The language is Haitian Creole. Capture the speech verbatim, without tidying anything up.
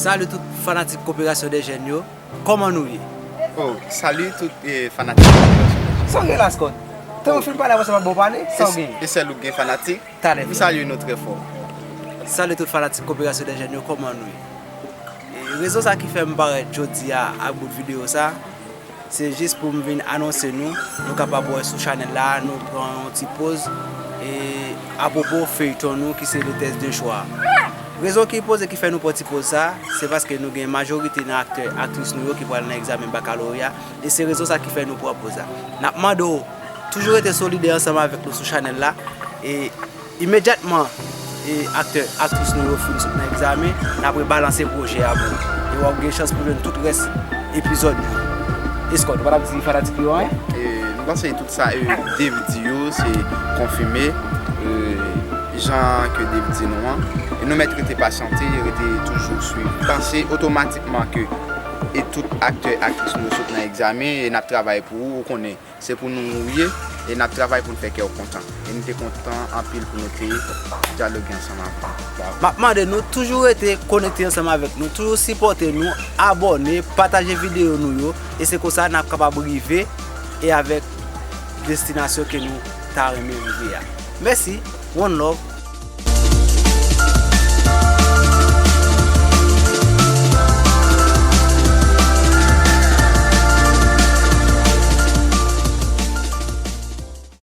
Salut tout fanatik Koperasyon dè Jèn yo. Kòman nou ye? Oh, salut tout eh, fanatik Koperasyon dè Jèn. Sa w gen la, Scott? Te yon film pale avan sa pa bon pale? Sa w gen? E sèl ou gen fanatik? Talè. M salye nou trè fò. Salut tout fanatik Koperasyon dè Jèn yo, kòman nou ye? E rezon sa ki fè m parèt jodi a ak bout videyo sa, se jis pou m vin anonse nou, nou kapab wè sou chanèl la, nou pran yon ti poz e apwopo feyton nou ki se Le Test de Choix. Rezon ki poze ki fè nou pran ti poz sa, se paske nou gen majorite nan aktè, aktris nou yo ki pral nan egzamen bakaloreya, e se rezon sa ki fè nou pran poz sa. N ap mande w toujou rete solidè ansanm avèk nou sou chanèl la, e imedyatman e aktè, aktris nou yo fin sot nan egzamen, n ap rebalanse pwojè a pou ou. E w ap gen chans pou jwenn tout rès epizòd yo. Escort, ou pa t ap di fanatik yo anyen? E, m panse tout sa e, Dave di yo, se konfime e, jan ke Dave di nou an. E nou mèt rete pasyante, rete toujou swiv. Panse otomatikman ke e tout aktè, aktris nou yo sot nan egzamen e n ap travay pou ou, ou konnen. Se pou nou ou ye, e n ap travay pou n fè kè w kontan. E nou te kontan anpil pou nou te dyaloge ansanm avè w. M ap mande nou toujou rete konekte ansanm avèk nou, toujou sipòte nou, abòne, pataje videyo nou yo, e se konsa n ap kapab rive e avèk destinasyon ke nou ta renmen rive a. Mèsi, one love,